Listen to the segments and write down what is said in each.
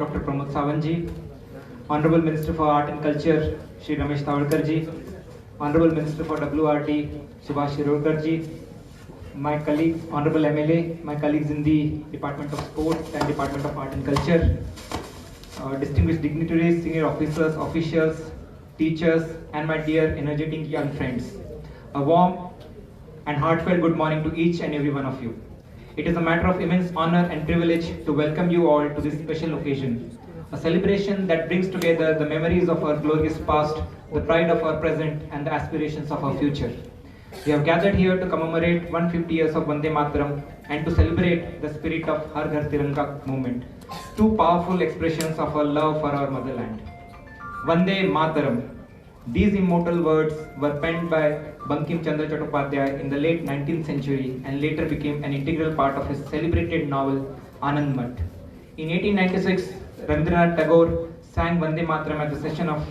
Dr. Pramod Sawant ji, Honorable Minister for Art and Culture, Shri Ramesh Tawadkar ji, Honorable Minister for WRD, Subhash Shirodkar ji, my colleagues, Honorable MLA, my colleagues in the Department of Sports and Department of Art and Culture, distinguished dignitaries, senior officers, officials, teachers, and my dear energetic young friends. A warm and heartfelt good morning to each and every one of you. It is a matter of immense honor and privilege to welcome you all to this special occasion, a celebration that brings together the memories of our glorious past, the pride of our present, and the aspirations of our future. We have gathered here to commemorate 150 years of Vande Mataram and to celebrate the spirit of Har Ghar Tiranga movement, two powerful expressions of our love for our motherland. Vande Mataram. These immortal words were penned by Bankim Chandra Chattopadhyay in the late 19th century and later became an integral part of his celebrated novel Anand Math. In 1896, Rabindranath Tagore sang Vande Mataram at the session of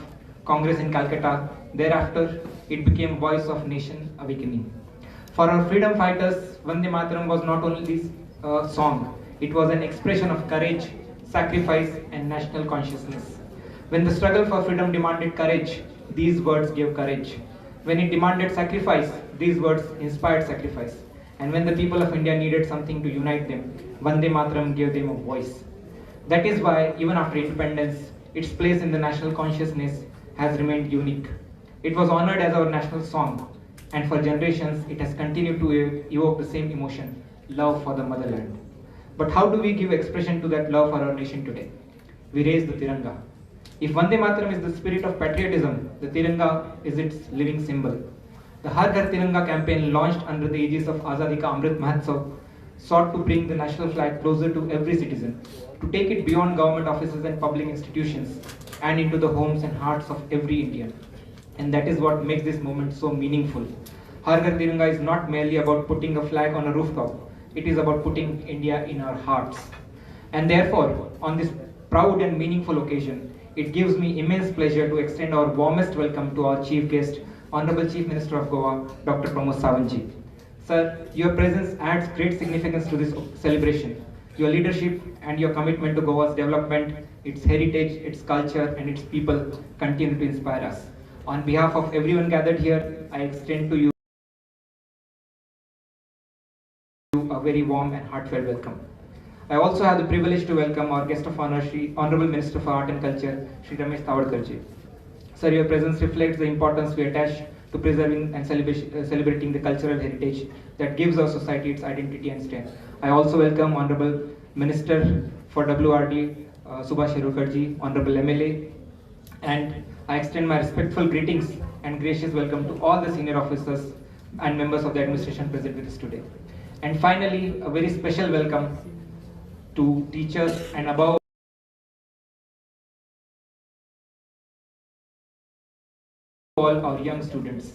Congress in Calcutta. Thereafter, it became voice of nation awakening. For our freedom fighters, Vande Mataram was not only a song, it was an expression of courage, sacrifice, and national consciousness. When the struggle for freedom demanded courage, these words gave courage. When it demanded sacrifice, these words inspired sacrifice. And when the people of India needed something to unite them, Vande Mataram gave them a voice. That is why, even after independence, its place in the national consciousness has remained unique. It was honored as our national song, and for generations it has continued to evoke the same emotion, love for the motherland. But how do we give expression to that love for our nation today? We raise the Tiranga. If Vande Mataram is the spirit of patriotism, the Tiranga is its living symbol. The Har Ghar Tiranga campaign, launched under the aegis of Azadi Ka Amrit Mahotsav, sought to bring the national flag closer to every citizen, to take it beyond government offices and public institutions and into the homes and hearts of every Indian. And that is what makes this movement so meaningful. Har Ghar Tiranga is not merely about putting a flag on a rooftop, it is about putting India in our hearts. And therefore, on this proud and meaningful occasion, it gives me immense pleasure to extend our warmest welcome to our chief guest, Honorable Chief Minister of Goa, Dr. Pramod Sawant ji. Sir, your presence adds great significance to this celebration. Your leadership and your commitment to Goa's development, its heritage, its culture, and its people continue to inspire us. On behalf of everyone gathered here, I extend to you a very warm and heartfelt welcome. I also have the privilege to welcome our guest of honor, Shri Honorable Minister for Art and Culture, Shri Ramesh Tawadkar ji. Sir, your presence reflects the importance we attach to preserving and celebrating the cultural heritage that gives our society its identity and strength. I also welcome Honorable Minister for WRD, Subhash Shirodkar ji, Honorable MLA, and I extend my respectful greetings and gracious welcome to all the senior officers and members of the administration present with us today. And finally, a very special welcome to teachers and above all our young students.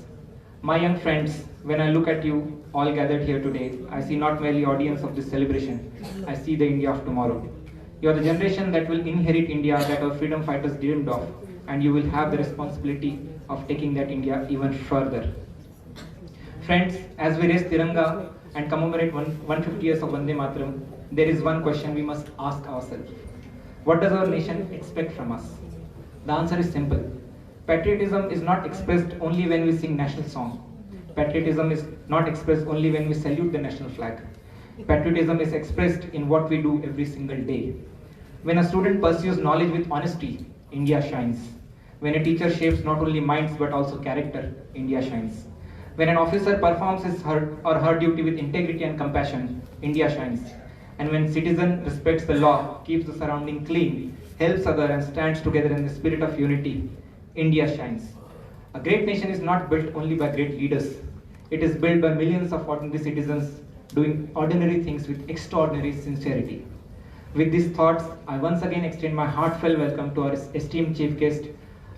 My young friends, when I look at you all gathered here today, I see not merely audience of this celebration, I see the India of tomorrow. You are the generation that will inherit India that our freedom fighters dreamed of, and you will have the responsibility of taking that India even further. Friends, as we raise Tiranga and commemorate 150 years of Vande Mataram, there is one question we must ask ourselves. What does our nation expect from us? The answer is simple. Patriotism is not expressed only when we sing national song. Patriotism is not expressed only when we salute the national flag. Patriotism is expressed in what we do every single day. When a student pursues knowledge with honesty, India shines. When a teacher shapes not only minds but also character, India shines. When an officer performs his or her duty with integrity and compassion, India shines. And when citizen respects the law, keeps the surrounding clean, helps others and stands together in the spirit of unity, India shines. A great nation is not built only by great leaders. It is built by millions of ordinary citizens doing ordinary things with extraordinary sincerity. With these thoughts, I once again extend my heartfelt welcome to our esteemed chief guest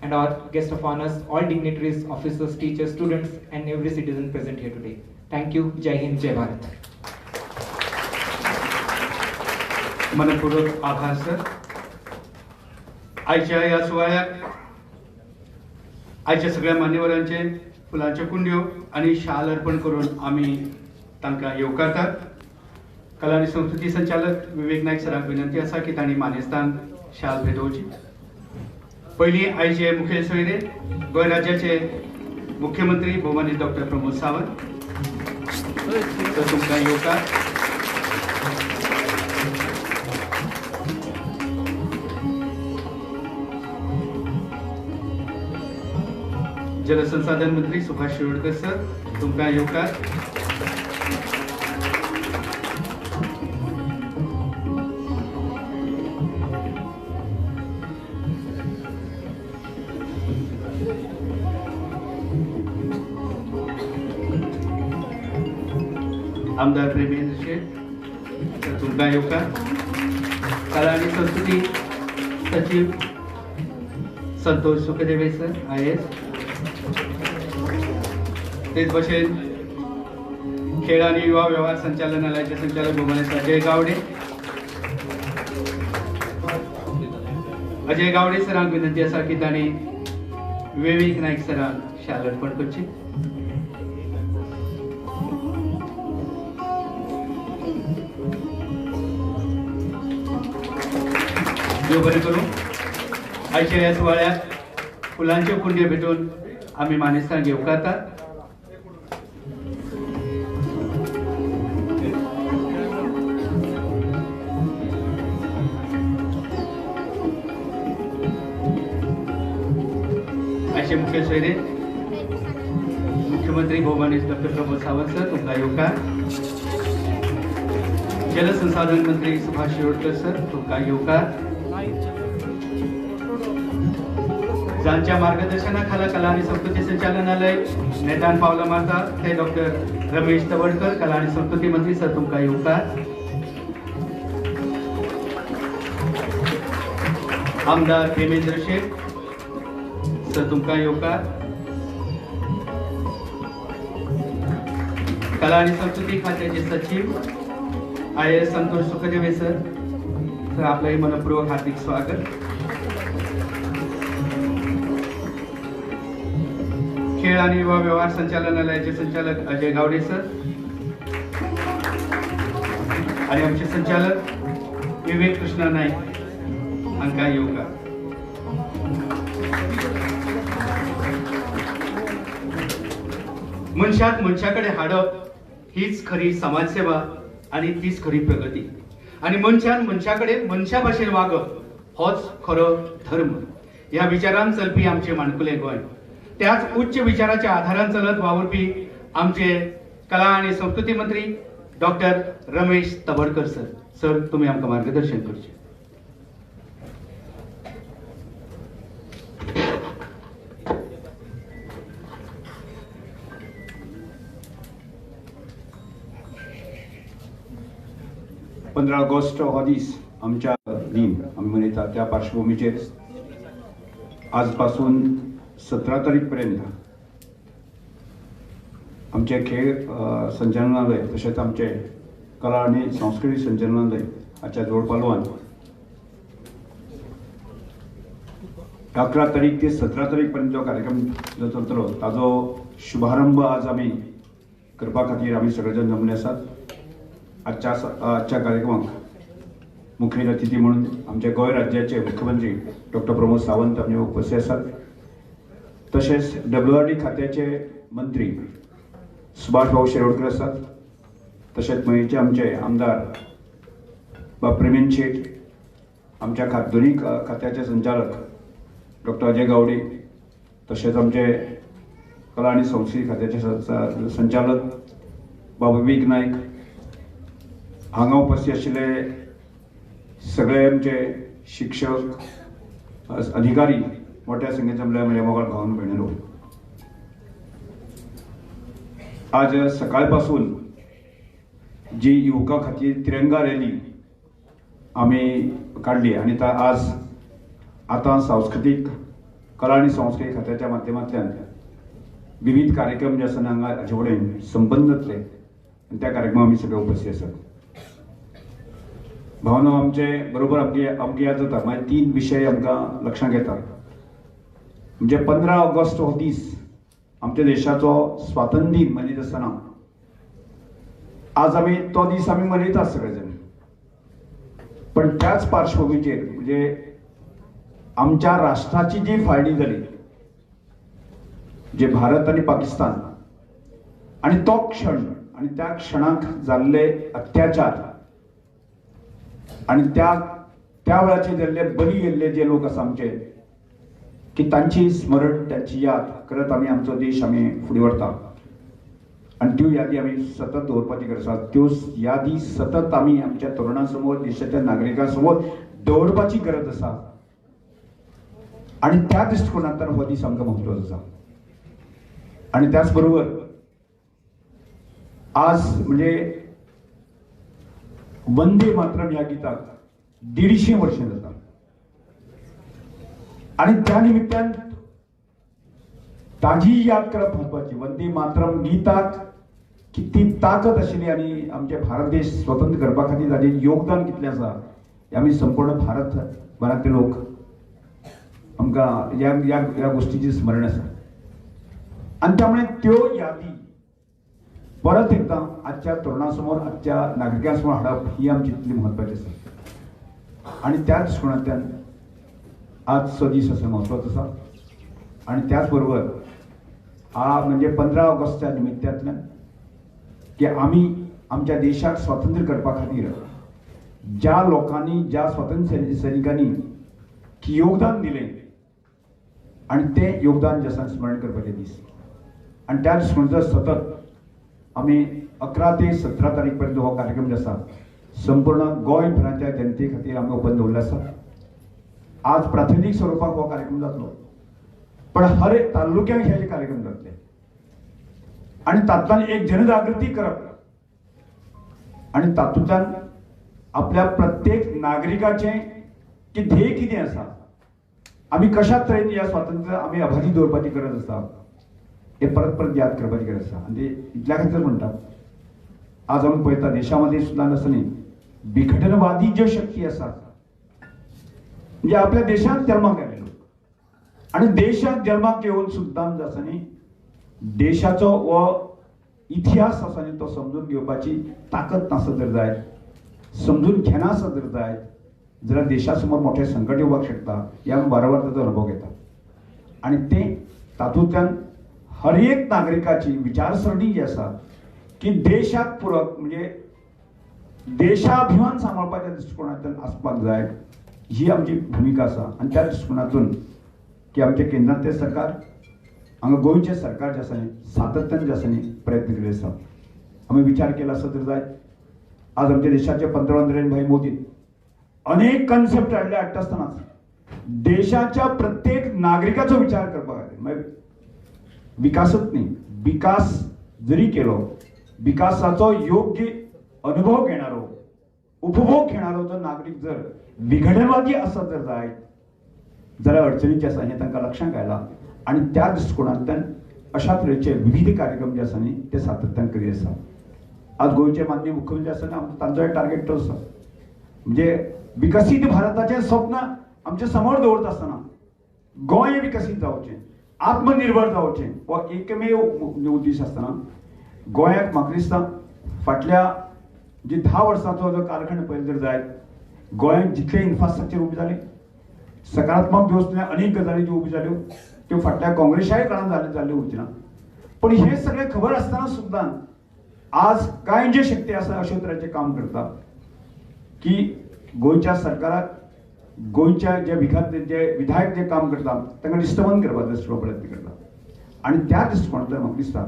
and our guest of honors, all dignitaries, officers, teachers, students, and every citizen present here today. Thank you. Jai Hind, Jai Bharat. मनपूर्वक आभार sir. आयच्या ह्या सुवाळ्याक आयच्या सगळ्या मान्यवरांचे फुलांच्यो कुंड्यो आनी शाल अर्पण करून आमी तांकां येवकारतात. कला आनी संस्कृती संचालक विवेक नायक सराक विनंती आसा की तांणी मानेस्तांक शाल भेटोवची. पयलीं आयचे मुखेल सोयरे गोंय राज्याचे मुख्यमंत्री भोवमानी डॉक्टर प्रमोद सावंत तर तुमकां येवकार. जलसंसाधन मंत्री सुभाष शिरोडकर सर तुमकां येवकार. आमदार प्रेमेंद्र शेट सर तुमकां येवकार. कला आनी संस्कृती सचिव संतोष सुखदेवे सर IAS. तेच भशेन खेळ आनी युवा व्यवहार संचालनालयाचे संचालक भोवमानेस्त अजय गावडे. अजय गावडे सरांक विनंती आसा की तांणी विवेक नायक सरांक शाल अर्पण करची. देव बरें करूं. आयच्या ह्या सुवाळ्याक फुलांच्यो कुंड्यो भेटून आमी मानेस्तांक येवकारतात. आयचे मुखेल सोयरे मुख्यमंत्री भोवमानेस्त डॉक्टर प्रमोद सावंत सर तुमकां येवकार. जलसंसाधन मंत्री सुभाष शिरोडकर सर तुमकां येवकार. जांच्या मार्गदर्शनाखाला कला आणि संस्कृती संचालनालय नेटान पावलां मारता ते डॉक्टर रमेश तवडकर कला आणि संस्कृती मंत्री सर तुमकां येवकार. आमदार प्रेमेंद्र शेट सर तुमकां येवकार. कला आणि संस्कृती खात्याचे सचिव IAS Santosh Sukhdeve sir, sir आपलंही मनपूर्वक हार्दिक स्वागत. खेळ आणि युवा व्यवहार संचालनालयाचे संचालक अजय गावडे सर आणि आमचे संचालक विवेक कृष्णा नाईक हांकां येवकार. मनशाक मनशा कडेन हाडप हीच खरी समाजसेवा आनी तीच खरी प्रगती. आनी मनशान मनशा कडेन मनशा भाशेन वागप होच खरो धर्म. ह्या विचारान चलपी आमचें माणकुलें गोंय. त्याच उच्च विचाराच्या आधारान चलत वावुरपी आमचे कला आनी संस्कृती मंत्री doctor Ramesh Tawadkar sir. Sir तुमी आमकां मार्गदर्शन करचें. पंदरा ऑगस्ट हो दीस आमच्या दिन आमी मनयतात. त्या पार्श्वभूमीचेर आज पासून 17 तारीख पर्यंत आमचे खेळ संचालनालय तशेंच आमचे कला आनी संस्कृती संचालनालय हाच्या जोडपालवान 11 तारीख ते 17 तारीख पर्यंत जो कार्यक्रम जो चलतलो ताजो शुभारंभ आज आमी करपा खातीर आमी सगळे जाण जमले आसात. आजच्या कार्यक्रमाक मुखेल अतिथी म्हणून आमचे गोंय राज्याचे मुख्यमंत्री डॉक्टर प्रमोद सावंत आमचे उपस्थित आसात. तशेंच WRD खात्याचे मंत्री सुभाष भाऊ शिरोडकर आसात. तशेंच मयेचे आमचे आमदार बाब प्रेमेंद्र शेट, आमच्या दोन्ही खात्याचे संचालक डॉक्टर अजय गावडे, तशेंच आमचे कला आनी संस्कृती खात्याचे संचालक बाब विवेक नायक, हांगा उपस्थित आशिल्ले सगळे आमचे शिक्षक अधिकारी मोठ्या संख्येन जमल्या म्हज्या मोगाळ भावन भयणींनो, आज सकाळ पासून जी युवकां खातीर तिरंगा रॅली आमी काडली आनी आज आतां सांस्कृतीक कला आनी संस्कृती खात्याच्या माध्यमांतल्यान विविध कार्यक्रम जे आसा हांगा हाचे कडेन संबंद जातले आनी त्या कार्यक्रमाक आमी सगळे उपस्थित आसात. भावना आमचे बरोबर आमकां याद जाता मागीर 3 विशय आमकां लक्षांत येता. म्हणजे 15 ऑगस्ट हो दीस आमच्या देशाचो स्वातंत्र्य दिन मनयत आसतना आज आमी तो दीस आमी मनयतात सगळे जाण, पण त्याच पार्श्वभूमीचेर म्हणजे आमच्या राष्ट्राची जी फाळणी जाली, जे भारत आनी पाकिस्तान, आनी तो क्षण आनी त्या क्षणाक जाल्ले अत्याचार आनी त्या त्या वेळाचे जाल्ले बली गेल्ले जे लोक आसा आमचे, की तांची स्मरण तांची याद करत आमी आमचो देश आमी फुडें व्हरता आनी त्यो यादी आमी सतत दवरपाची गरज आसा. त्यो यादी सतत आमी आमच्या तरुणां समोर, देशाच्या नागरिकां समोर दवरपाची गरज आसा आनी त्या दृश्टिकोनांतल्यान हो दीस आमकां म्हत्वाचो आसा. आनी त्याच बरोबर आज म्हणजे वंदे मातरम ह्या गीताक 150 वर्षां जाता आनी त्या निमित्तान ताजी याद करप म्हत्वाची. वंदे मातरम गीताक कितली ताकद आशिल्ली आनी आमचे भारत देश स्वतंत्र करपा खातीर ताजें योगदान कितलें आसा हें आमी संपूर्ण भारत भरांतले लोक आमकां ह्या ह्या गोश्टीचें स्मरण आसा. आनी त्यामुळे त्यो यादी परत एकदां आजच्या तरुणां समोर, आजच्या नागरिकां समोर हाडप ही आमची तितली म्हत्वाची आसा. आनी त्या दृश्टिकोनांतल्यान आजचो दीस आसा म्हत्वाचो आसा. आनी त्याच बरोबर हा म्हणजे 15 ऑगस्टच्या निमित्तांतल्यान की आमी आमच्या देशाक स्वातंत्र्य करपा खातीर ज्या लोकांनी, ज्या स्वातंत्र्य सैनिकांनी की योगदान दिलें आनी तें योगदान जे आसा स्मरण करपाचे दीस. आनी त्या दृश्टिकोनाचो सतत आमी 11 ते 17 तारीख पर्यंत हो कार्यक्रम जो आसा संपूर्ण गोंयभराच्या जनते खातीर आमी ओपन दवरलो आसा. आज प्राथमीक स्वरुपाक हो कार्यक्रम जातलो, पण हर एक तालुक्याक हे कार्यक्रम जातले आनी तातूंतल्यान एक जनजागृती करप आनी तातूंतल्यान आपल्या प्रत्येक नागरिकाचें की ध्येय कितें आसा, आमी कशा तरेन ह्या स्वातंत्र्य आमी अबाधी दवरपाची गरज आसा हे परत परत याद करपाची गरज आसा. आनी ते इतल्या खातीर म्हणटा, आज आमी पळयता देशामध्ये सुद्दां आसा न्ही विघटनवादी ज्यो शक्ती आसा, म्हणजे आपल्या देशांत जल्माक आयले लोक आनी देशांत जल्माक येवन सुद्दां आसा न्ही देशाचो हो इतिहास आसा न्ही तो समजून घेवपाची ताकद नासत जर जायत, समजून घेना आसत जर जायत जाल्यार देशा समोर मोठें संकट येवपाक शकता हे आमी वारंवार ताचो अनुभव घेता. आनी तें तातूंतल्यान हर एक नागरिकाची विचारसरणी जी आसा की देशाक पुरक म्हणजे देशाभिमान सांबाळपाच्या दृश्टिकोनांतल्यान आसपाक जाय ही आमची भुमिका आसा. आनी त्या दृश्टिकोनातून की आमच्या केंद्रांतलें सरकार, हांगा गोंयचें सरकार जें आसा न्ही सातत्यान जें आसा न्ही प्रयत्न केल्ले आसा. आमी विचार केला आसत तर जायत, आज आमच्या देशाचे पंतप्रधान नरेंद्रभाई मोदी अनेक कन्सेप्ट हाडले हाडटा आसतनाच देशाच्या प्रत्येक नागरिकाचो विचार करपाक जाय. मागीर विकासच न्ही, विकास जरी केलो, विकासाचो योग्य अनुभव घेणारो, उपभोग घेणारो जो नागरीक जर विघटनवादी आसत जर जायत जाल्यार अडचणीचें आसा हें तांकां लक्षांत आयलां. आनी त्या दृश्टिकोनांतल्यान अशा तरेचे विविध कार्यक्रम जे आसा न्ही ते सातत्यान करीत आसा. आज गोंयचे माननीय मुख्यमंत्री आसा न्ही तांचोय टार्गेट तो आसा, म्हणजे विकसीत भारताचें स्वप्न आमच्या समोर दवरता आसतना गोंय विकसीत जावचें, आत्मनिर्भर जावचें हो एकमेव उद्देश आसतना गोंयाक म्हाका दिसता फाटल्या जी 10 वर्सांचो जो कालखंड पळयलो जर जायत गोंयांत जितलें इन्फ्रास्ट्रक्चर उबें जालें, सकारात्मक दिवसल्या अनेक गजाली ज्यो उब्यो जाल्यो त्यो फाटल्या काँग्रेसाय काळान जाल्ल्यो उरच्यो ना. पण हें सगळें खबर आसतना सुद्दां आज कांय जे शक्ती आसा अशे तरेचें काम करता की गोंयच्या सरकाराक, गोंयच्या जे जे विधायक जे काम करता तांकां डिस्टर्बन करपाचो सगळो प्रयत्न करता. आनी त्या दृश्टिकोनांतल्यान म्हाका दिसता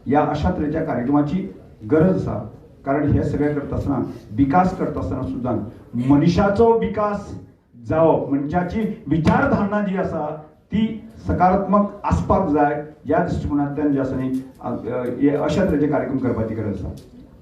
ह्या अशा तरेच्या कार्यक्रमाची गरज आसा. कारण हे सगळें करता आसतना, विकास करता आसतना सुद्दां मनशाचो विकास जावप, मनशाची विचारधारणा जी आसा ती सकारात्मक आसपाक जाय ह्या दृश्टिकोनांतल्यान जे आसा न्ही अशा तरेचे कार्यक्रम करपाची गरज आसा.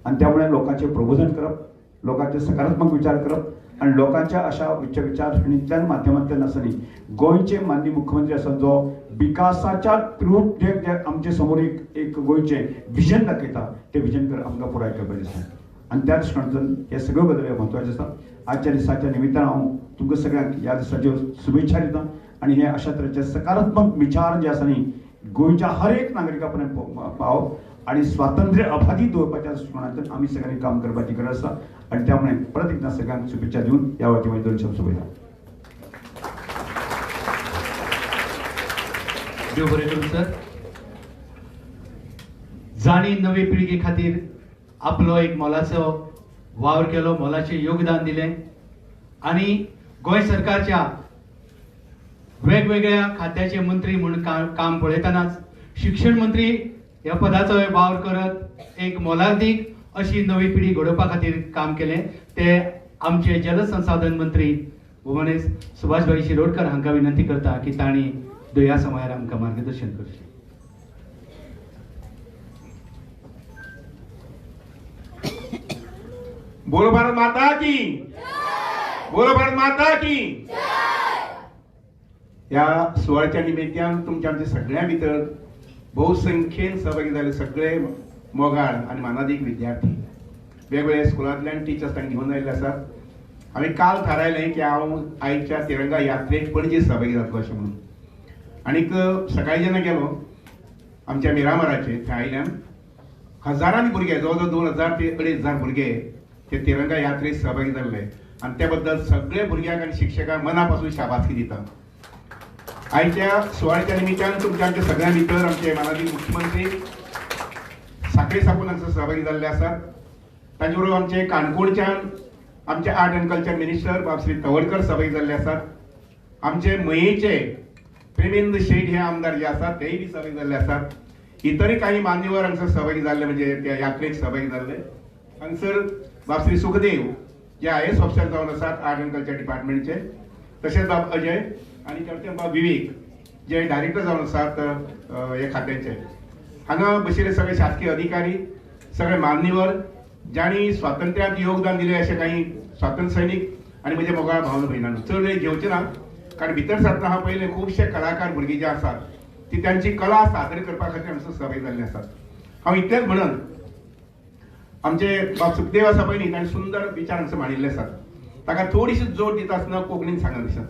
आनी त्यामुळे लोकांचें प्रबोधन करप, लोकांचे सकारात्मक विचार करप आनी लोकांच्या अशा विचारसरणींतल्यान माध्यमांतल्यान आसा न्ही गोंयचे माननीय मुख्यमंत्री आसा जो विकासाच्या रूप जे आमचे समोर एक गोंयचें विजन दाखयता तें विजन आमकां पुराय करपाचें आसा. आनी त्या दृश्टिकोनांतल्यान हे सगळ्यो गजाली म्हत्वाच्यो आसा. आजच्या दिसाच्या निमित्तान हांव तुमकां सगळ्यांक ह्या दिसाच्यो शुभेच्छा दिता आनी हे अशा तरेचे सकारात्मक विचार जे आसा न्ही गोंयच्या हर एक नागरिका पर्यंत पावप आनी स्वातंत्र्य अबाधी दवरपाच्या दृश्टिकोनांतल्यान आमी सगळ्यांनी काम करपाची गरज आसा. आनी त्यामुळे परत एकदा सगळ्यांक शुभेच्छा दिवन ह्या वतीन म्हजे 2 शब्द सोंपयता. देव बरें करूं सर. जांणी नवे पिळगे खातीर आपलो एक मोलाचो वावर केलो, मोलाचें योगदान दिलें आनी गोंय सरकारच्या वेगवेगळ्या खात्याचे मंत्री म्हूण काम पळयतनाच शिक्षण मंत्री ह्या पदाचो वावर करत एक मोलादीक अशी नवी पिढी घडोवपा खातीर काम केलें ते आमचे जलसंसाधन मंत्री भुवनेश सुभाषभाई शिरोडकर हांकां विनंती करता की तांणी ह्या समयार आमकां मार्गदर्शन करचें. बोलो भारत माता की, बोलो भारत माता की. ह्या सुवाळ्याच्या निमित्तान तुमच्या आमच्या सगळ्यां भितर बहुसंख्येन सहभागी जाले सगळे मोगाळ आनी मानादीक विद्यार्थी वेगवेगळ्या स्कुलांतल्यान टिचर्स तांकां घेवन आयिल्ले आसात. हांवें काल थारायलें की हांव आयच्या तिरंगा यात्रेक पणजे सहभागी जातलो अशें म्हणून. आनीक सकाळीं जेन्ना गेलो आमच्या मिरामाराचेर थंय आयल्यान हजारांनी भुरगे, जवळ जवळ 2000 ते 2500 भुरगे ते तिरंगा यात्रेक सहभागी जाल्ले आनी त्या बद्दल सगळे भुरग्यांक आनी शिक्षकांक मना पासून शाबासकी दिता. आयच्या सुवाळ्याच्या निमित्तान तुमच्या आमच्या सगळ्यां भितर आमचे मानादीक मुख्यमंत्री साखळे साकून हांगा सहभागी जाल्ले आसात. तांचे बरोबर आमचे काणकोणच्यान आमचे आर्ट अँड कल्चर मिनिस्टर बाब श्री तवडकर सहभागी जाल्ले आसात. आमचे मयेचे प्रेमेंद्र शेट हे आमदार जे आसात तेय बी सहभागी जाल्ले आसात. इतरय काही मान्यवर हांगसर सहभागी जाल्ले म्हणजे त्या यात्रेक सहभागी जाल्ले. हांगसर बाब श्री सुखदेव जे आय.ए.एस ऑफिसर जावन आसात आर्ट अँड कल्चर डिपार्टमेंटचे, तशेंच बाब अजय आनी ते बाब विवेक जे डायरेक्टर जावन आसात ह्या खात्याचे. हांगा बशिल्ले सगळे शासकीय अधिकारी, सगळे मान्यवर ज्यांनी स्वातंत्र्यांत योगदान दिलें अशे काही स्वातंत्र्य सैनीक आनी म्हजे मोगाळ भावन भयणांनो, चड वेळ घेवचे ना कारण भितर सरतना हांव पयलें खुबशे कलाकार भुरगीं जे आसात ती तांची कला सादर करपा खातीर हांगसर सहभागी जाल्ले आसात. हांव इतलेंच म्हणून आमचे बाब सुखदेव आसा पळय न्ही, ताणें सुंदर विचार हांगसर मांडिल्ले आसात. ताका थोडीशी जोड दिता आसतना कोंकणीन सांगत आसात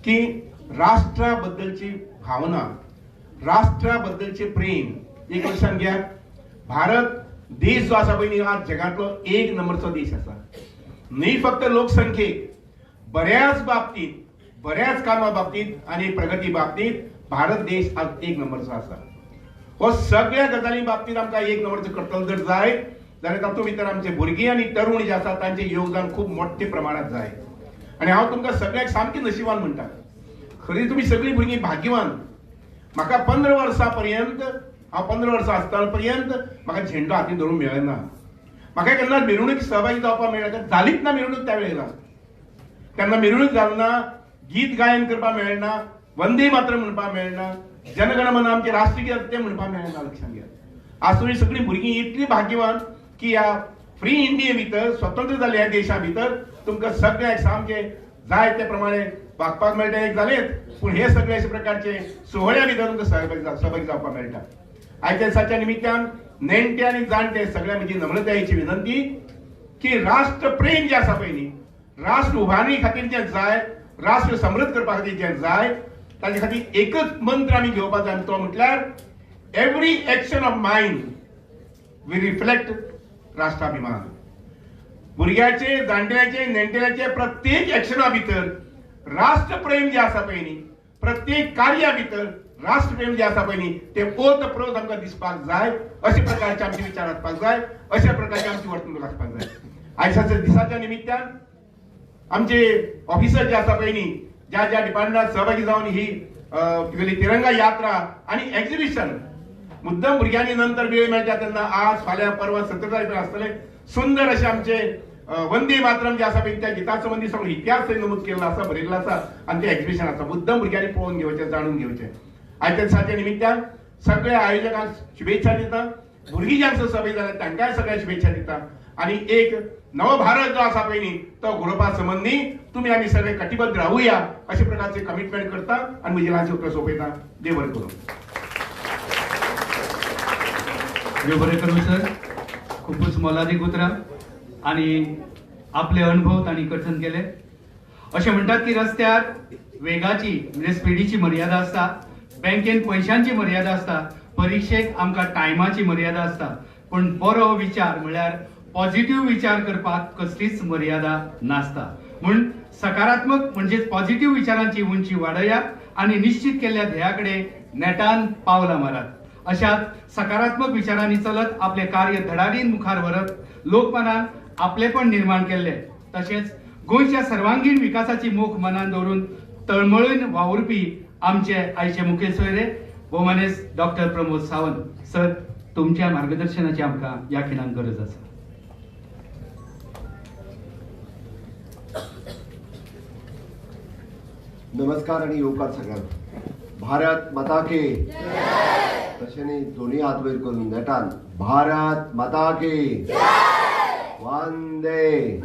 की राष्ट्रा बद्दलची भावना, राष्ट्रा बद्दलचे प्रेम एक लक्षांत घेयात. भारत देश जो आसा पळय न्ही आज जगांतलो एक नंबरचो देश आसा. न्ही फक्त लोकसंख्येक, बऱ्याच बाबतीत, बऱ्याच कामा बाबतीत आनी प्रगती बाबतीत भारत देश आज एक नंबरचो आसा. हो सगळ्या गजाली बाबतीत आमकां एक नंबरचो करतलो जर जाय जाल्यार तातूंत भितर आमचे भुरगीं आनी तरुण जे आसा तांचें योगदान खूब मोठे प्रमाणांत जाय. आनी हांव तुमकां सगळ्यांक सामकें नशिबान म्हणटा, खरी तुमी सगळीं भुरगीं भाग्यवान. म्हाका 15 वर्सां पर्यंत, हांव 15 वर्सां आसतना पर्यंत म्हाका झेंडो हातीन धरूंक मेळना, म्हाका केन्ना मिरवणूक सहभागी जावपाक मेळना, जालीच ना मिरवणूक त्या वेळेला. तेन्ना मिरवणूक जाली ना, गीत गायन करपाक मेळना, वंदे मातरम म्हणपाक मेळना, जनगण मन आमचें राष्ट्रगीत तें म्हणपाक मेळना. लक्षांत घेयात, आज तुमी सगळीं भुरगीं इतलीं भाग्यवान की ह्या फ्री इंडिये भितर, स्वतंत्र जाल्ल्या ह्या देशा भितर तुमकां सगळ्यांक सामकें जाय ते प्रमाणे वागपाक मेळटा एक जालेंच, पूण हे सगळे अशे प्रकारचे सुवाळ्या भितर तुमकां सहभागी जावपाक मेळटा. आयच्या दिसाच्या निमित्तान नेणटे आनी जाणटे सगळ्या म्हजी नम्रतायेची विनंती की राष्ट्रप्रेम जें आसा पळय न्ही, राष्ट्र उबारणी खातीर जें जाय, राष्ट्र समृद्ध करपा खातीर जें जाय, ताजे खातीर एकच मंत्र आमी घेवपाक जाय आनी तो म्हटल्यार every action of mind we reflect राष्ट्राभिमान. भुरग्याचे, जाणट्याचे, नेणटेल्याचे प्रत्येक एक्शना भितर राष्ट्रप्रेम जें आसा पळय न्ही, प्रत्येक कार्या भितर राष्ट्रप्रेम जें आसा पळय न्ही तें ओतप्रोत आमकां दिसपाक जाय. अशे प्रकारचे आमचे विचार आसपाक जाय, अशा प्रकारची आमची वर्तणूक आसपाक जाय. आयच्या दिसाच्या निमित्तान आमचे ऑफिसर जे आसा पळय न्ही, ज्या ज्या डिपार्टमेंटात सहभागी जावन ही तिरंगा यात्रा आनी एक्झिबिशन मुद्दम भुरग्यांनी नंतर वेळ मेळटा तेन्ना आज फाल्यां परवां 17 तारखेर आसतले सुंदर अशे आमचे वंदे मातरम जे आसा पळय त्या गिता संबंदी सगळो इतिहास थंय नमूद केल्लो आसा, बरयल्लो आसा आनी तें एक्झिबिशन आसा. मुद्दम भुरग्यांनी पळोवन घेवचें, जाणून घेवचें. आयच्या दिसाच्या निमित्तान सगळ्या आयोजकांक शुभेच्छा दिता, भुरगीं जांचो सहभागी जाल्या तांकांय सगळ्या शुभेच्छा दिता आनी एक नव भारत जो आसा पळय न्ही तो घडोवपा संबंदी तुमी आमी सगळे कटिबद्ध रावुया अशे प्रकारचे कमिटमेंट करता आनी म्हजी ल्हानशें उतर सोंपयता. देव बरें करूं. देव बरें करूं सर. खुबूच मोलादीक उतरां आनी आपले अणभव तांणी कथन केले. अशें म्हणटात की रस्त्यार वेगाची म्हणजे स्पिडीची मर्यादा आसता, बँकेन पयशांची मर्यादा आसता, परिक्षेक आमकां टायमाची मर्यादा आसता, पूण बरो विचार म्हळ्यार पॉझिटिव्ह विचार करपाक कसलीच मर्यादा नासता. म्हूण सकारात्मक म्हणजेच पॉझिटिव्ह विचारांची उंची वाडयात आणि निश्चित केल्ल्या ध्येया कडेन नेटान पावलां मारात. अशाच सकारात्मक विचारांनी चलत आपले कार्य धडाडीन मुखार व्हरत लोकमनान आपलेपण निर्माण केल्ले तशेंच गोंयच्या सर्वांगीण विकासाची मोख मनान दवरून तळमळीन वावुरपी आमचे आयचे मुखेल सोयरे भोवमानेस्त डॉक्टर प्रमोद सावंत सर, तुमच्या मार्गदर्शनाची आमकां ह्या खिणाक गरज आसा. नमस्कार आणि येवकार सगळ्यांक. भारत माता की तशें न्ही, दोन्ही हात वयर करून नेटान भारत माता की वंदे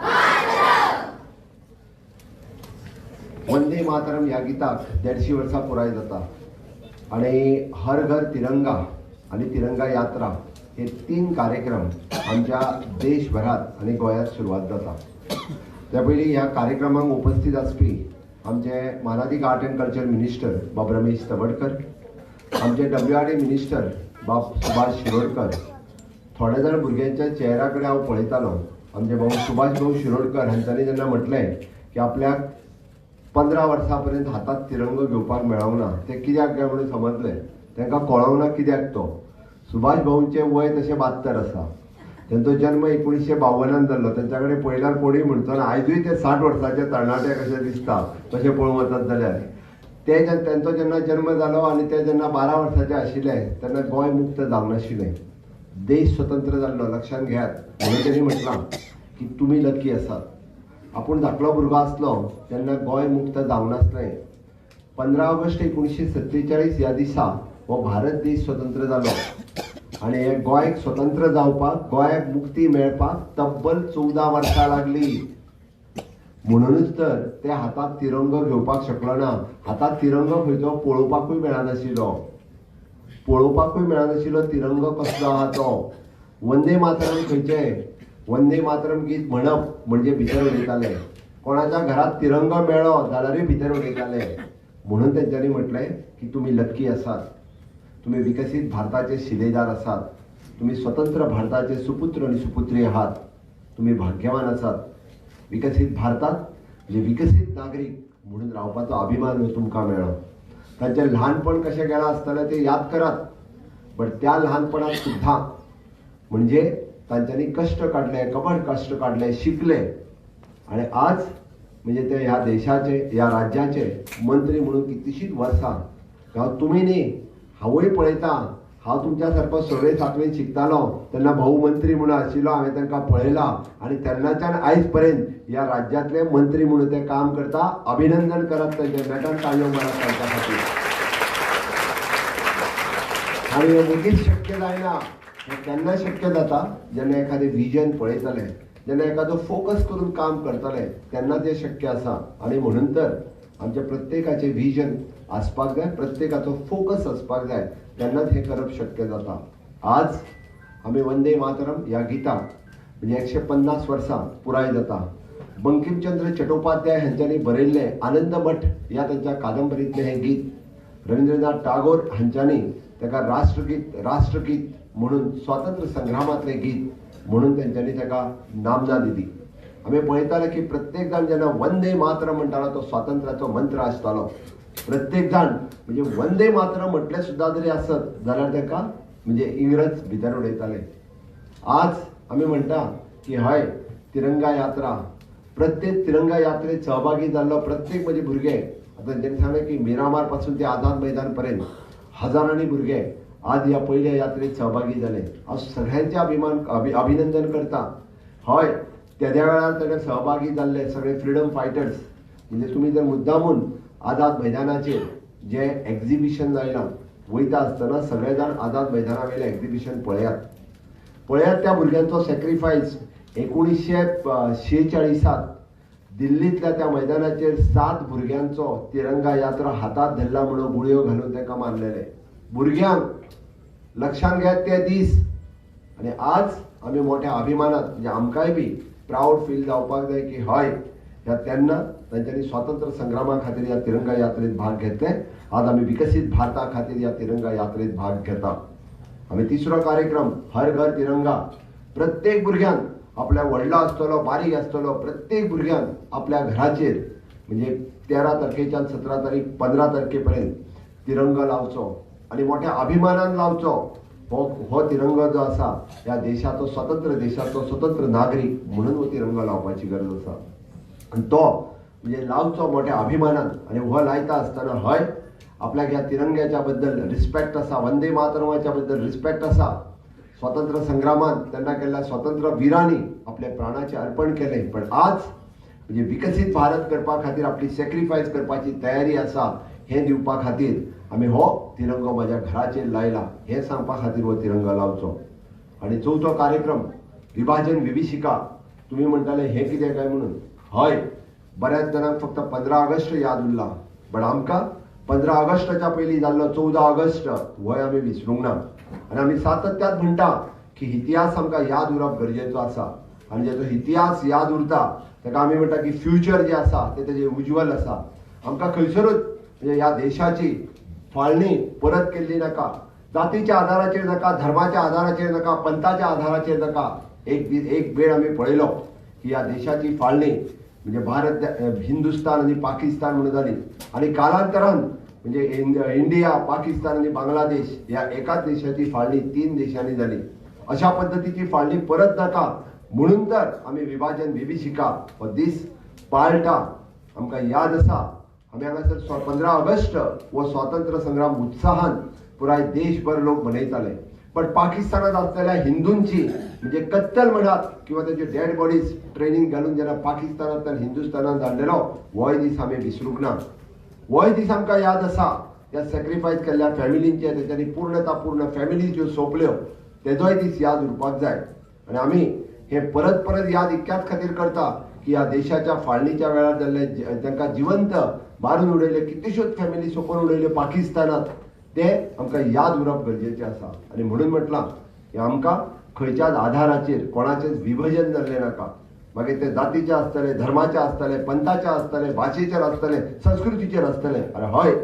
वंदे मातरम ह्या गिताक 150 वर्सां पुराय जाता आनी हर घर तिरंगा आनी तिरंगा यात्रा हे 3 कार्यक्रम आमच्या देशभरात आनी गोंयांत सुरवात जाता. त्या पयलीं ह्या कार्यक्रमाक उपस्थित आसपी आमचे मानादीक आर्ट अँड कल्चर मिनिस्टर बाब रमेश तवडकर, आमचे WRD minister बाब सुभाष शिरोडकर. थोड्या जाण भुरग्यांच्या चेहऱ्या कडेन हांव पळयतालो. आमचे भाऊ सुभाष भाऊ शिरोडकर हांच्यांनी जेन्ना म्हटलें की आपल्याक 15 वर्सां पर्यंत हातात तिरंगो घेवपाक मेळोंक ना, तें कित्याक काय म्हणून समजलें, तांकां कळोंक ना कित्याक तो. सुभाष भाऊंचें वय तशें 72 आसा, तेंचो जन्म 1952 जाल्लो. तेंच्या कडेन पळयल्यार कोणूय म्हणचो ना, आयजूय ते 60 वर्साचे तरणाटे कशे दिसता तशें पळोवंक वचत जाल्यार. ते तेंचो जेन्ना जन्म जालो आनी ते जेन्ना 12 वर्साचे आशिल्ले तेन्ना गोंय मुक्त जावंक नाशिल्लें, देश स्वतंत्र जाल्लो, लक्षांत घेयात. म्हणून तेणी म्हटलां की तुमी लकी आसात. आपूण धाकलो भुरगो आसलो तेन्ना गोंय मुक्त जावंक नासलें. 15 ऑगस्ट 1947 ह्या दिसा हो भारत देश स्वतंत्र जालो आनी हे गोंयक स्वतंत्र जावपाक, गोंयाक मुक्ती मेळपाक तब्बल 14 वर्सां लागली. म्हणूनच तर ते हातात तिरंगो घेवपाक शकलो ना. हातात तिरंगो खंयचो पळोवपाकूय मेळनाशिल्लो, पळोवपाकूय मेळनाशिल्लो तिरंगो कसलो आहा तो. वंदे मातरम खंयचें, वंदे मातरम गीत म्हणप म्हणजे भितर उडयताले. कोणाच्या घरात तिरंगो मेळ्ळो जाल्यारूय भितर उडयताले. म्हणून तेंच्यांनी म्हटलें की तुमी लक्की आसात, तुमी विकसीत भारताचे शिलेदार आसात, तुमी स्वतंत्र भारताचे सुपुत्र आनी सुपुत्री आहात, तुमी भाग्यवान आसात. विकसीत भारतात म्हणजे विकसीत नागरीक म्हणून रावपाचो अभिमान तुमकां मेळ्ळो. तांचें ल्हानपण कशें गेलां आसतलें तें याद करात, बट त्या ल्हानपणांत सुद्दां म्हणजे तांच्यांनी कश्ट काडले, कबड कश्ट काडले, शिकले आनी आज म्हणजे ते ह्या देशाचे, ह्या राज्याचे मंत्री म्हणून कितलीशींच वर्सां. हांव तुमी न्ही, हांवूय पळयतां, हांव तुमच्या सारको 6वे 7वेन शिकतालो तेन्ना भाऊ मंत्री म्हणून आशिल्लो, हांवें तांकां पळयला आनी तेन्नाच्यान आयज पर्यंत ह्या राज्यांतले मंत्री म्हणून ते काम करता. अभिनंदन करात तांचें, नेटान ताळयो मारात तांच्या खातीर. आनी हें वगीच शक्य जायना, हें केन्ना शक्य जाता जेन्ना एखादें विजन पळयतले, जेन्ना एखादो फोकस करून काम करतले तेन्ना तें शक्य आसा. आनी म्हणून तर आमच्या प्रत्येकाचें विजन आसपाक जाय, प्रत्येकाचो फोकस आसपाक जाय, तेन्नाच हें करप शक्य जाता. आज आमी वंदे मातरम ह्या गिताक म्हणजे 150 वर्सां पुराय जाता. बंकिमचंद्र चटोपाध्याय हांच्यांनी बरयल्लें आनंदमठ ह्या तांच्या कादंबरींतलें हें गीत रवींद्रनाथ टागोर हांच्यांनी ताका राष्ट्रगीत, राष्ट्रगीत म्हणून स्वातंत्र्य संग्रामांतलें गीत म्हणून तेंच्यांनी ताका नामना दिली. आमी पळयताले की प्रत्येक जाण जेन्ना वंदे मातरम म्हणटालो तो स्वातंत्र्याचो मंत्र आसतालो. प्रत्येक जाण म्हणजे वंदे मातरम म्हटलें सुद्दां जरी आसत जाल्यार ताका म्हणजे इंग्रज भितर उडयताले. आज आमी म्हणटा की हय, तिरंगा यात्रा, प्रत्येक तिरंगा यात्रेत सहभागी जाल्लो प्रत्येक म्हणजे भुरगे, आतां तेंच्यांनी सांगलें की मिरामार पासून ते आझाद मैदान पर्यंत हजारांनी भुरगे आज ह्या पयल्या यात्रेत सहभागी जाले. हांव सगळ्यांचें अभिनंदन करता. हय, तेद्या वेळार ताणें सहभागी जाल्ले सगळे फ्रिडम फायटर्स, म्हणजे तुमी जर मुद्दामून आझाद मैदानाचेर जें एक्झिबिशन जायना वयता आसतना सगळे जाण आझाद मैदाना वयलें एक्झिबिशन पळयात, पळयात त्या भुरग्यांचो सॅक्रिफायस. 1946 दिल्लींतल्या त्या मैदानाचेर 7 भुरग्यांचो तिरंगा यात्रा हातात धरला म्हणून गुळयो घालून तांकां मारलेले. भुरग्यांक लक्षांत घेयात ते दीस. आनी आज आमी मोठ्या अभिमानात, म्हणजे आमकांय बी प्रावड फील जावपाक जाय की हय, ह्या तेन्ना तांच्यांनी स्वातंत्र्य संग्रामा खातीर ह्या तिरंगा यात्रेत भाग घेतले. आज आमी विकसीत भारता खातीर ह्या तिरंगा यात्रेत भाग घेता. आमी तिसरो कार्यक्रम हर घर तिरंगा. प्रत्येक भुरग्यान आपल्या व्हडलो आसतलो, बारीक आसतलो, प्रत्येक भुरग्यान आपल्या घराचेर म्हणजे 13 तारखेच्यान 17 तारीख 15 तारखेपर्यंत तिरंगा लावचो आनी मोठ्या अभिमानान लावचो। हो तिरंगा जो आसा ह्या देशाचो, स्वतंत्र देशाचो स्वतंत्र नागरीक म्हणून हो तिरंगा लावपाची गरज आसा आनी तो म्हणजे लावचो मोठ्या अभिमानान। आनी हो लायता आसतना हय आपल्याक ह्या तिरंग्याच्या बद्दल रिस्पेक्ट आसा, वंदे मातरमाच्या बद्दल रिस्पेक्ट आसा। स्वातंत्र्य संग्रामात तेन्ना केल्ल्या स्वतंत्र वीरांनी आपले प्राणाचे अर्पण केले, पण आज म्हणजे विकसीत भारत करपा खातीर आपली सॅक्रिफायस करपाची तयारी आसा हें दिवपा खातीर आमी हो तिरंगो म्हाज्या घराचेर लायला हें सांगपा खातीर हो तिरंगा लावचो। आनी चवथो कार्यक्रम विभाजन विभीषिका। तुमी म्हणटाले हें कितें काय म्हणून, हय बऱ्याच जाणांक फक्त 15 ऑगस्ट याद उरला, बट आमकां 15 ऑगस्टाच्या पयलीं जाल्लो 14 ऑगस्ट होय आमी विसरूंक ना। आनी आमी सातत्यात म्हणटा की इतिहास आमकां याद उरप गरजेचो आसा आनी जेचो इतिहास याद उरता ताका आमी म्हणटा की फ्युचर जें आसा तें तेजें उज्वल आसा। आमकां खंयसरूच म्हणजे ह्या देशाची फाळणी परत केल्ली नाका, जातीच्या आधाराचेर नाका, धर्माच्या आधाराचेर नाका, पंथाच्या आधाराचेर नाका। एक वेळ आमी पळयलो की ह्या देशाची फाळणी म्हणजे भारत, हिंदुस्तान आनी पाकिस्तान म्हणून जाली आनी कालांतरान म्हणजे इंडिया, पाकिस्तान आनी बांगलादेश ह्या एकाच देशाची फाळणी 3 देशांनी जाली। अशा पद्दतीची फाळणी परत नाका म्हणून तर आमी विभाजन विभीषिका हो दीस पाळटा। आमकां याद आसा आमी हांगासर 15 ऑगस्ट हो स्वातंत्र्य संग्राम उत्साहान पुराय देशभर लोक मनयताले, पण पाकिस्तानात आसलेल्या हिंदूंची म्हणजे कत्तल म्हणात किंवा तेंच्यो डेड बॉडीज ट्रेनीन घालून जेन्ना पाकिस्तानांतल्यान हिंदुस्तानात धाडलेलो होय दीस आमी विसरूंक ना। होय दीस आमकां याद आसा। त्या सॅक्रिफायस केल्ल्या फॅमिलींचे तेंच्यांनी पूर्णता पूर्ण फॅमिली ज्यो सोंपल्यो तेजोय दीस याद उरपाक जाय। आनी आमी हे परत परत याद इतक्याच खातीर करता की ह्या देशाच्या फाळणीच्या वेळार जाल्ले तांकां जिवंत मारून उडयले, कितल्योश्योच फॅमिली सोंपोवन उडयल्यो पाकिस्तानात, ते आमकां याद उरप गरजेचें आसा। आनी म्हणून म्हटलां की आमकां खंयच्याच आधाराचेर कोणाचेच विभजन जाल्लें नाका, मागीर ते जातीचे आसतले, धर्माचे आसतले, पंथाचे आसतले, भाशेचेर आसतले, संस्कृतीचेर आसतले। आनी हय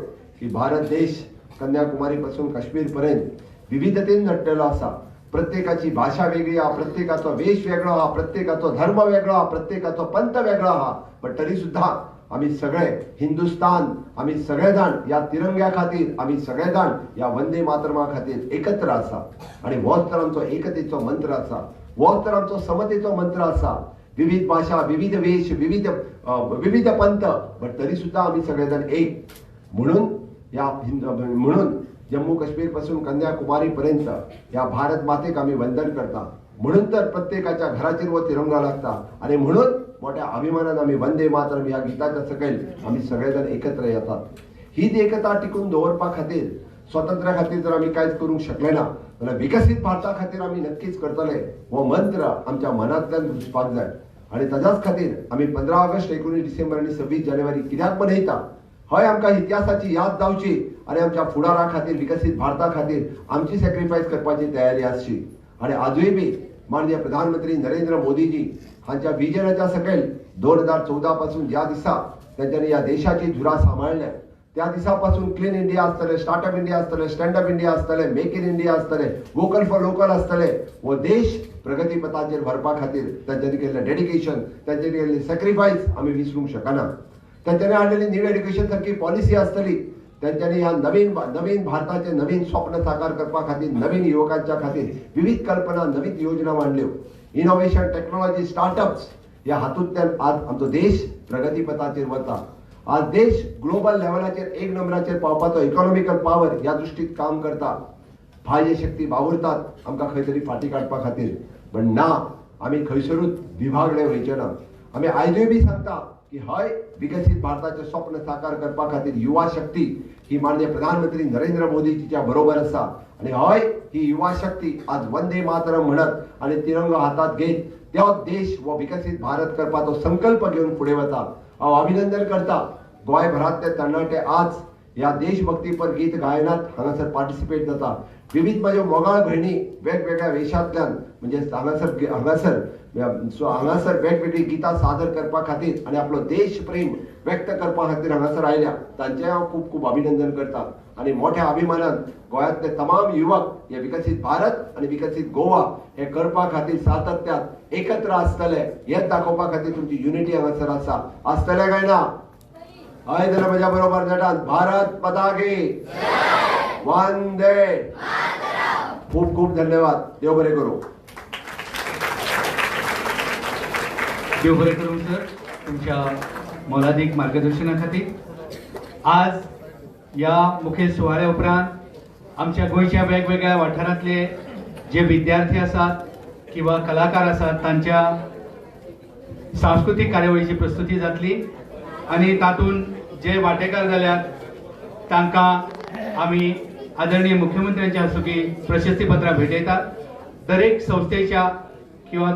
की भारत देश कन्याकुमारी पासून काश्मीर पर्यंत विविधतेन नडलेलो आसा। प्रत्येकाची भाषा वेगळी आहा, प्रत्येकाचो वेश वेगळो आहा, प्रत्येकाचो धर्म वेगळो आहा, प्रत्येकाचो पंथ वेगळो आहा, पण तरी सुद्धा आमी सगळे हिंदुस्तान, आमी सगळे जाण ह्या तिरंग्या खातीर, आमी सगळे जाण ह्या वंदे मातरमा खातीर एकत्र आसा। आनी होच तर आमचो एकतेचो मंत्र आसा, होच तर आमचो समतेचो मंत्र आसा। विविध भाषा, विविध वेश, विविध पंथ, बट तरी सुद्धा आमी सगळे जाण एक म्हणून ह्या म्हणून जम्मू काश्मीर पासून कन्याकुमारी पर्यंत ह्या भारत मातेक आमी वंदन करता। म्हणून तर प्रत्येकाच्या घराचेर हो तिरंगा लागता आनी म्हणून मोठ्या अभिमानान आमी वंदे मातरम ह्या गीताच्या सकयल आमी सगळे जाण एकत्र येतात। हीच एकता टिकून दवरपा खातीर, स्वातंत्र्या खातीर जर आमी कांयच करूंक शकले ना जाल्यार विकसीत भारता खातीर आमी नक्कीच करतले हो मंत्र आमच्या मनांतल्यान घुसपाक जाय। आनी ताज्याच खातीर आमी 15 ऑगस्ट, 19 डिसेंबर आनी 26 जानेवारी कित्याक मनयता? हय आमकां इतिहासाची याद जावची आनी आमच्या फुडारा खातीर, विकसीत भारता खातीर आमची सॅक्रिफायस करपाची तयारी आसची। आनी आजूय बी माननीय प्रधानमंत्री नरेंद्र मोदीजी हांच्या विजनाच्या सकयल 2014 पासून ज्या दिसा तेंच्यांनी ह्या देशाची धुरा सांबाळ्ळ्या त्या दिसा पासून क्लीन इंडिया आसतलें, स्टार्टअप इंडिया आसतलें, स्टँडअप इंडिया आसतलें, मेक इन इंडिया आसतलें, वोकल फॉर लोकल आसतलें, हो देश प्रगतीपथाचेर व्हरपा खातीर तेंच्यांनी केल्लें डेडिकेशन, तेंच्यांनी केल्लें सॅक्रिफायस आमी विसरूंक शकना। तेंच्यांनी हाडलेली न्यू एड्युकेशन सारकी पॉलिसी आसतली, तेंच्यांनी ह्या नवीन नवीन भारताचें नवीन स्वप्न साकार करपा खातीर नवीन युवकांच्या खातीर विविध कल्पना, नवीन योजना मांडल्यो। इनोव्हेशन, टेक्नॉलॉजी, स्टार्टअप्स ह्या हातूंतल्यान आज आमचो देश प्रगतीपथाचेर वता। आज देश ग्लोबल लेवलाचेर एक नंबराचेर पावपाचो इकॉनॉमिकल पावर ह्या दृश्टीत काम करता। बाह्य शक्ती वावुरतात आमकां खंय तरी फाटीं काडपा खातीर, पण ना, आमी खंयसरूच विभागले वयचे ना। आमी आयजूय बी सांगता की हय विकसीत भारताचें स्वप्न साकार करपा खातीर युवा शक्ती ही माननीय प्रधानमंत्री नरेंद्र मोदीजीच्या बरोबर आसा आनी हय ही युवा शक्ती आज वंदे मातरम म्हणत आनी तिरंगो हातात घेत तो देश हो विकसीत भारत करपाचो संकल्प घेवन फुडें वता। हांव अभिनंदन करता गोंयभरांतले तरणाटे आज ह्या देशभक्तीपर गीत गायनात हांगासर पार्टिसिपेट जाता। विविध म्हाज्यो मोगाळ भयणी वेगवेगळ्या वेशांतल्यान म्हणजे हांगासर हांगासर हांगासर वेगवेगळी गितां सादर करपा खातीर आनी आपलो देश प्रेम व्यक्त करपा खातीर हांगासर आयल्या, तांचें हांव खूब खूब अभिनंदन करता। आनी मोठ्या अभिमानान गोंयांतले तमाम युवक हे विकसीत भारत आनी विकसीत गोवा हे करपा खातीर सातत्यात एकत्र आसतले हेच दाखोवपा खातीर तुमची युनिटी हांगासर आसा। आसतले काय ना? हय जाल्यार म्हज्या बरोबर नेटान भारत पताके वंदे. खूब खूब धन्यवाद. देव बरें करूं. देव बरें करूं सर, तुमच्या मोलादीक मार्गदर्शना खातीर. आज ह्या मुखेल सुवाळ्या उपरांत आमच्या गोंयच्या वेगवेगळ्या वाठारांतले जे विद्यार्थी आसात किंवा कलाकार आसात तांच्या सांस्कृतीक कार्यावळीची प्रस्तुती जातली आनी तातूंत जे वांटेकार जाल्यात तांकां आमी आदरणीय मुख्यमंत्र्यांच्या हस्तुकीं प्रशस्तीपत्रां भेटयतात. दरेक संस्थेच्या किंवा